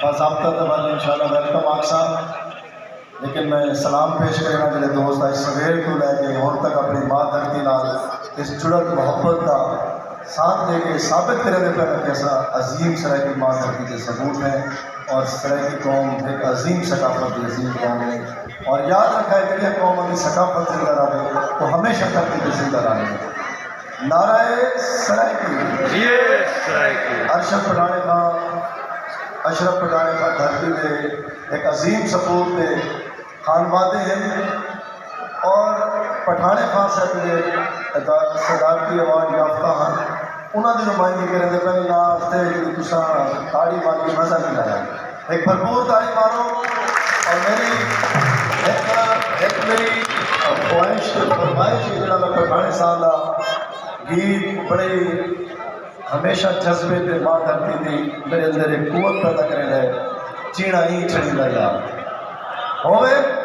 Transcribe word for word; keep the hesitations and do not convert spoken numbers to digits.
باضابطہ طور انشاءاللہ ویلکم آکھساں، لیکن میں سلام پیش کرنا جڑے دوست اج سویر تو لے کے ہن تک اپنی ماں دھرتی نال اس جڑت محبت دا ساتھ دے کے ثابت کرے دے پہلے کہ اساں عظیم سرائیکی ماں دھرتی دے ثبوت ہیں اور سرائیکی قوم ایک عظیم ثقافت دی عظیم قوم ہے۔ اور یاد رکھا ہے جڑی قوم اپنی ثقافت زندہ رہے تو ہمیشہ دھرتی تے زندہ رہے۔ نعرہ سرائیکی۔ یہ سرائیکی۔ ارشد پٹھانے خان، اشرف پٹھانے خان دھرتی دے ایک عظیم سپوت دے خانوادے ہیں اور پٹھانے خان صاحب دے ادا-، صدارتی ایوارڈ یافتہ ہیں۔ انہاں دی نمائندگی کریں دے پہلے نہ ہفتے جڑی تساں تاڑی مار کے مزہ نہیں آیا۔ ایک بھرپور تاڑی مارو۔ اور میری ایک، ایک میری خواہش تے فرمائش ہے جڑا میں پٹھانے صاحب دا گیت بڑے ہمیشہ جذبے تے ماں دھرتی دی میرے اندر ایک قوت پیدا کرے ہے۔ چیڑا ہی چھڑی دا یار ہوے۔